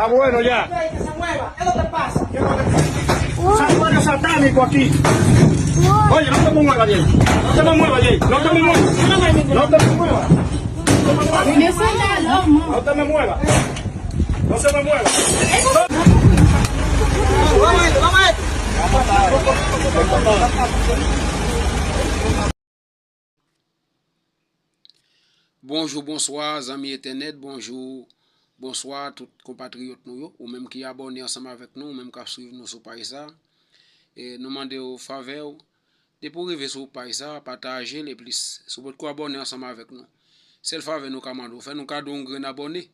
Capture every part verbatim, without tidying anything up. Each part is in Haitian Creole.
Ah, bueno, ya. Santuario satánico aquí. Oye, no te me muevas de ahí. No te me muevas de ahí. No te me muevas. No te me muevas. No te me muevas. No se me mueva. Bonjou, bonswa, zanmi entènèt, bonjou, bonswa, tout konpatriyòt nou yo, ou menm ki abòne ansanm avèk nou, ou menm k ap swiv nou sou paj sa, e nou mande w favè w, depi w rive sou paj sa, pataje l, e plis, si w potko abòne ansanm avèk nou, sèl favè nou ka mande w, fè nou kado yon grenn abòne,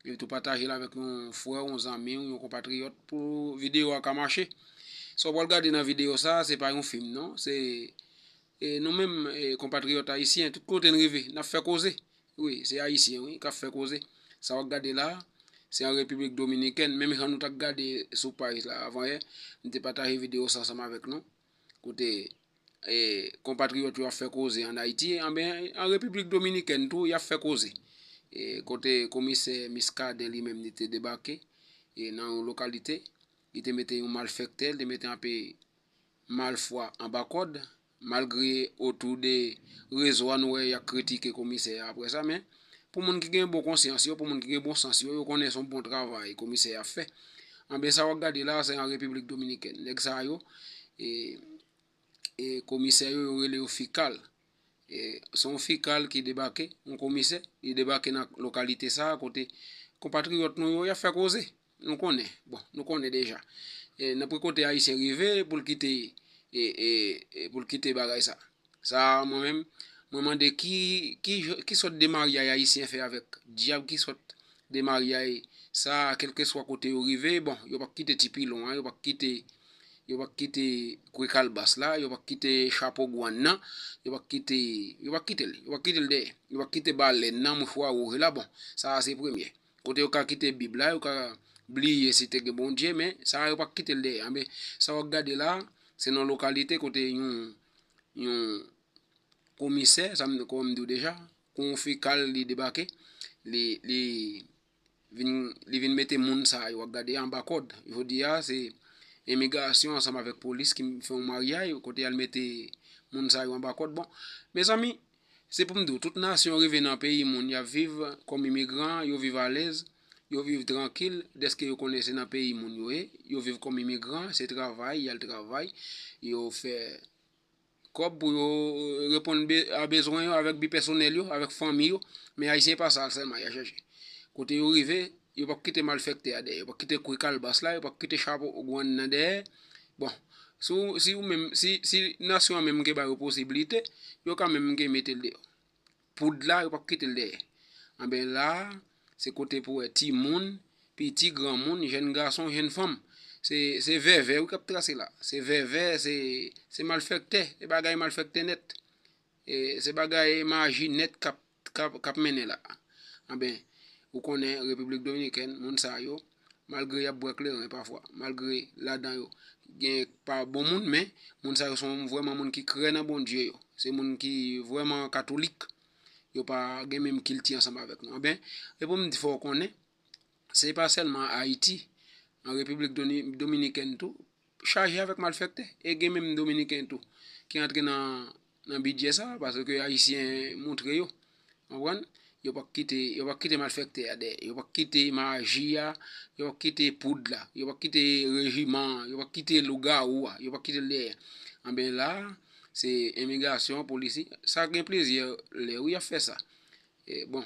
epi tou pataje l avèk yon frè w, yon zanmi w, yon konpatriyòt, pou videyo a ka mache. Sa w pral gade nan videyo sa, se pa yon fim, non, se E nou menm, e, konpatriyòt ayisyen, tout kote n rive, n ap fè koze. Wi, se ayisyen, wi, k ap fè koze. Sa w ap gade la a, se an Repiblik Dominikèn. Menm jan nou t ap gade sou paj la avan yè, m te pataje videyo sa ansanm avèk nou. Kote, e, konpatriyòt yo ap fè koze ann Ayiti, anben, an Repiblik Dominikèn tou, y ap fè koze. E, kote komisè Muscadin li menm, li te debake, e, nan yon lokalite, li te mete yon malfektè, li te mete anpe malfwa anba kòd, malgre otou de rezo a nou wè y ap kritike komisè a apre sa, men pou moun ki gen bon konsyans yo, pou moun ki gen bon sans yo, yo konnen se yon bon travay komisè a ap fè. Anben sa w ap gade la, se an Repiblik Dominikèn. Nèg sa yo, e, e komisè yo, yo rele yo fikal. E, se yon fikal ki debake, yon komisè, li debake nan lokalite sa a kote konpatriyòt nou yo, y ap fè koze. Nou konnen, bon, nou konnen deja. E, nan pou kote Ayisyen rive pou l kite, e, e, e, pou l kite bagay sa. Sa a, mwen menm, mwen mande ki, ki, ki sòt de maryaj Ayisyen fè avèk dyab, ki sòt de maryaj sa, kèlkeswa kote yo rive, bon, yo p ap kite ti pilon an, yo p ap kite, yo p ap kite kwe kalbas la, yo p ap kite chapo gwann nan, yo p ap kite, yo p ap kite l, yo p ap kite l dèyè, yo p ap kite balèn nan, mouchwa wouj la, bon, sa a se premye. Kote yo ka kite Bib la, yo ka bliye si te gen Bondye, men sa a yo p ap kite l dèyè. Anben, sa w ap gade la, se nan lokalite kote yon, yon komisè, sa m, kòm m di w deja, kon yon fikal li debake, li, li vin, li vin mete moun sa yo w ap gade anba kòd. Jodi a, se imigrasyon ansanm avèk polis ki fè yon maryaj, kote y al mete moun sa yo anba kòd. Bon, mezanmi, se pou m di w, tout nasyon rive nan peyi moun, y ap viv kòm imigran, yo viv alèz, yo viv trankil, dèske yo konnen se nan peyi moun yo ye, yo viv kòm imigran, se travay, y al travay, yo fè kòb pou yo, e, reponn be-, a bezwen yo avèk bi pèsonèl yo, avèk fanmi yo. Men Ayisyen pa sa sèlman y a chèche. Kote yo rive, yo p ap kite malfèktè a dèyè, yo p ap kite kwe kalbas la, yo p ap kite chapo gwann nan dèyè. Bon, si w, si w menm, si, si nasyon an menm gen ba yo posiblite, yo ka menm gen mete l deyò. Poud la, yo p ap kite l dèyè. Anben la a, se kote pou wè timoun, piti granmoun, jèn gason, jèn fanm. Se, se vèvè wi k ap trase la. Se vèvè, se, se malfèktè, se bagay malfèktè nèt. E, se bagay maji nèt k ap, k ap, k ap mennen la. Anben, ou konnen Repiblik Dominikèn, moun sa yo, malgre y ap bwè kleren pafwa, malgre ladan yo gen pa bon moun, men moun sa yo se vrèman moun ki krè nan Bondye yo. Se moun ki vrèman katolik. Yo pa gen menm kilti ansanm avèk nou. Anben, e pou m fè w konnen, se pa sèlman Ayiti, an Repiblik Doni-, Dominikèn tou, chaje avèk malfèktè. E gen menm Dominiken tou ki antre nan, nan bidjè sa, paske Ayisyen montre yo. Konprann? Yo p ap kite, yo p ap kite malfèktè a dèyè. Yo p ap kite maji a, yo p ap kite poud la, yo p ap kite rejiman an, yo p ap kite lougawou a, yo p ap kite l dèyè. Anben la, se imigrasyon, polis, sa gen plizyè lè wi y ap fè sa. E, bon,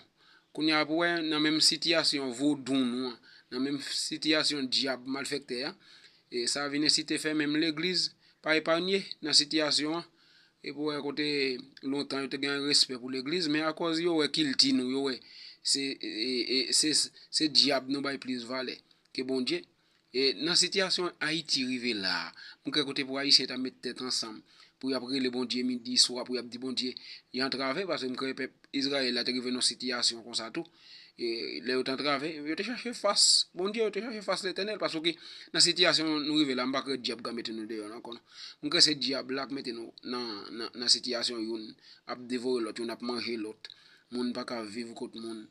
kounye a pou wè nan menm sitiyasyon vodoun nou an, nan menm sitiyasyon dyab malfèktè a, e sa vin ensite fè menm legliz pa epanye nan sitiyasyon an. E pou wè kote lontan yo te gen respè pou legliz, men akòz yo wè kilti nou, yo wè se, e, e, se, se dyab nou bay plis valè ke Bondye. E nan sitiyasyon Ayiti rive la a, m kwè kote pou Ayisyen ta met tèt ansanm, pou y ap rele Bondye midi, swa, pou y ap di Bondye, y antrave, paske m kwè pèp Izrayèl la te rive nan sitiyasyon konsa tou. E lè yo t antrave, yo te chache fas Bondye, yo te chache fas Letènèl, paske nan sitiyasyon nou rive la, m pa kwè dyab ka mete nou deyò ankò non. M kwè se dyab la k mete nou nan, nan, nan sitiyasyon youn ap devore lòt, youn ap manje lòt, moun pa ka viv kot moun,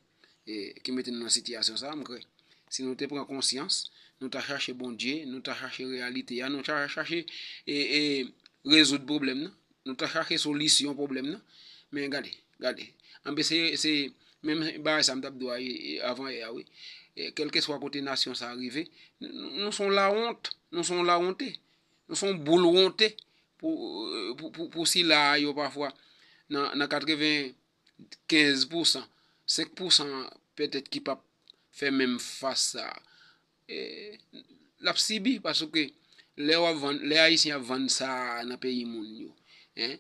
e, ki mete nou nan sitiyasyon sa a, m kwè. Si nou te pran konsyans, nou ta chache Bondye, nou ta chache reyalite a, nou ta chache e, e, rezoud pwoblèm nan, nou ta chache solisyon pwoblèm nan. Men gade, gade. Anben se, se menm bagay sa m t ap di w a, e, e, avan yè a, wi. E, kèlkeswa kote nasyon sa a rive, n-, n-, nou se yon lawont, nou se yon lawonte, nou se yon boul wonte pou, pou, pou, pou sila a yo pafwa nan, nan katreven kenz pousan, senk pousan petèt ki p ap fè menm fas sa a. E, l ap sibi, paske lè w ap vann, lè Ayisyen ap vann sa a nan peyi moun yo, en,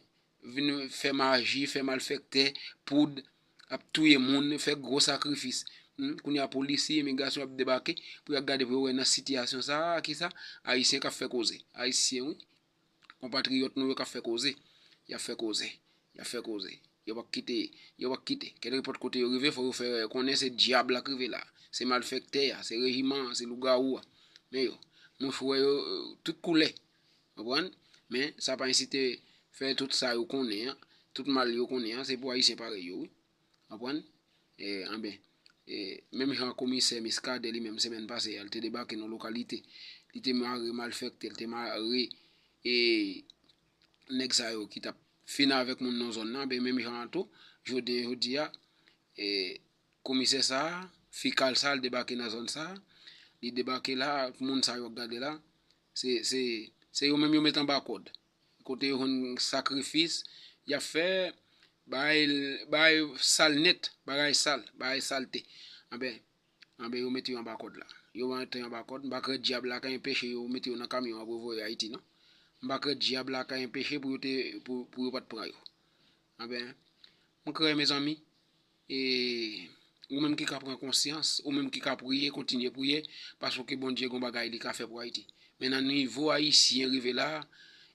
vin fè maji, fè malfèktè, poud, ap touye moun, fè gwo sakrifis. Hmm, kounye a polisye, imigrasyon ap debake pou y al gade pou yo wè nan sitiyasyon sa a, kisa? Ayisyen k ap fè koze. Ayisyen, wi. Konpatriyòt nou yo k ap fè koze. Y ap fè koze. Y ap fè koze. Yo p ap kite, yo p ap kite. Kèlkenpòt kote yo rive, fò yo fè konnen se dyab la k rive la. Se malfèktè a, se rejiman an, se lougawou a. Men yo, mouch wè yo, tout koulè. Konprann? Men sa pa ensite fè tout sa yo konnen an, tout mal yo konnen an, se pou Ayisyen parèy yo, wi. Konprann? E, anben, e, menm jan komisè Miskaden li menm semèn pase a, li te debake nan lokalite. Li te mare malfèktè, li te mare, e, nèg sa yo ki t ap fin avèk moun nan zòn nan, anben menm jan an tou, jodi, jodi a, e, komisè sa a, fikal sa a, li debake nan zòn sa a, li debake la, moun sa yo ap gade la, se, se, se yo menm yo met anba kòd. Kote yo jwenn sakrifis, y ap fè bagay, bagay sal nèt, bagay sal, bagay salte. Anben, anben, yo mete yo anba kòd la. Yo mete yo anba kòd, m pa kwè dyab la ka enpeche yo mete yo nan kamyon ap revoye Ayiti, non. M pa kwè dyab la ka enpeche pou yo te, pou, pou yo pa t pran yo. Anben, m kwè, mezanmi, e, ou menm ki ka pran konsyans, ou menm ki ka priye, kontinye priye, paske Bondye gon bagay li ka fè pou Ayiti. Men nan nivo Ayisyen rive la,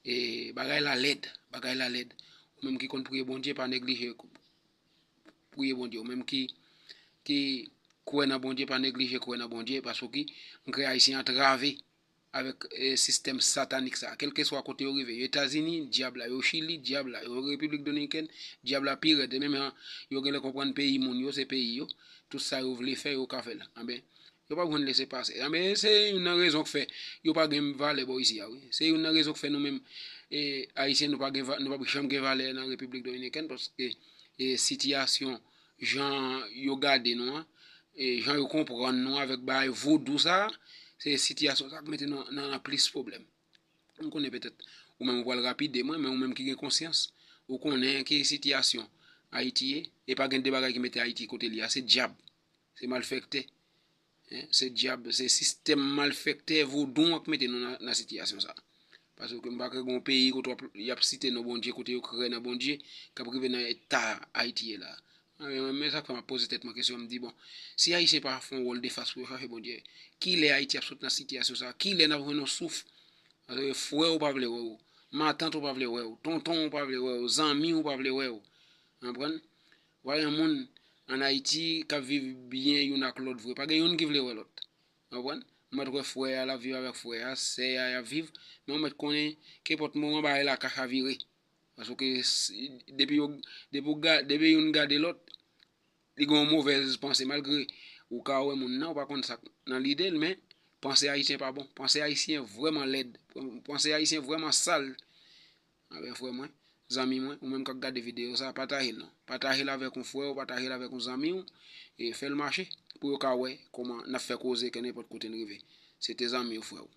e, bagay la lèd, bagay la lèd. Ou menm ki konn priye Bondye, pa neglije priye Bondye. Ou menm ki, ki kwè nan Bondye, pa neglije kwè nan Bondye, paske m kwè Ayisyen antrave avèk, e, sistèm satanik sa. Kèlkeswa kote yo rive, yo Etazini, dyab la, yo Chili, dyab la, yo Repiblik Dominikèn, dyab la pi rèd. E menm jan yo genlè konprann peyi moun yo, se peyi yo. Tout sa yo vle fè, yo ka fè l. Anben, yo p ap jwenn lese pase. Anben, se youn nan rezon k fè yo pa gen valè bò isi a, wi. Se youn nan rezon k fè nou menm, e, Ayisyen, nou pa gen va-, nou p ap janm gen valè nan Repiblik Dominikèn, paske, e, sitiyasyon, jan yo gade nou an, e, jan yo konprann nou avèk bagay vodou sa a, se sitiyasyon sa k mete nou nan, nan plis pwoblèm. M konnen petèt ou menm ou pral rapide mwen, men ou menm ki gen konsyans, ou konnen ki sitiyasyon Ayiti ye, e pa gen de bagay ki mete Ayiti kote li a, se dyab, se malfèktè. En, se dyab, se sistèm malfèktè vodou an k mete nou nan, nan sitiyasyon sa a. Paske m pa kwè gen yon peyi kote w ap, y ap site non Bondye, kote yo kwè nan Bondye, k ap rive nan eta Ayiti ye la. Men, men sa k fè m ap poze tèt mwen kesyon, m di, bon, si Ayisyen pa fè yon wòl de fas pou yo chache Bondye, kilè Ayiti ap sot nan sitiyasyon sa a? Kilè n ap jwenn yon souf? Paske frè w pa vle wè w, matant ou pa vle wè w, tonton w pa vle wè w, zanmi w pa vle wè w. Konprann? Pa gen moun ann Ayiti k ap viv byen youn ak lòt vre. Pa gen youn ki vle wè lòt. Konprann? Ou mèt wè frè a, l ap viv avèk frè a, sè a, y ap viv, men ou mèt konnen kenpòt moman bagay la ka chavire. Paske s-, depi yo, depi w ga-, depi youn gade lòt, li gen yon movèz panse, malgre ou ka wè moun nan, ou pa konn sa k nan lide l, men panse ayisyen pa bon. Panse ayisyen vrèman lèd. Panse ayisyen vrèman sal. Anben, frè mwen, zanmi mwen, ou menm k ap gade videyo sa, pataje l non. Pataje l avèk yon frè w, pataje l avèk yon zanmi w, e fè l mache pou yo ka wè kòman n ap fè koze ke nenpòt kote n rive. Se te zanmi w, frè w.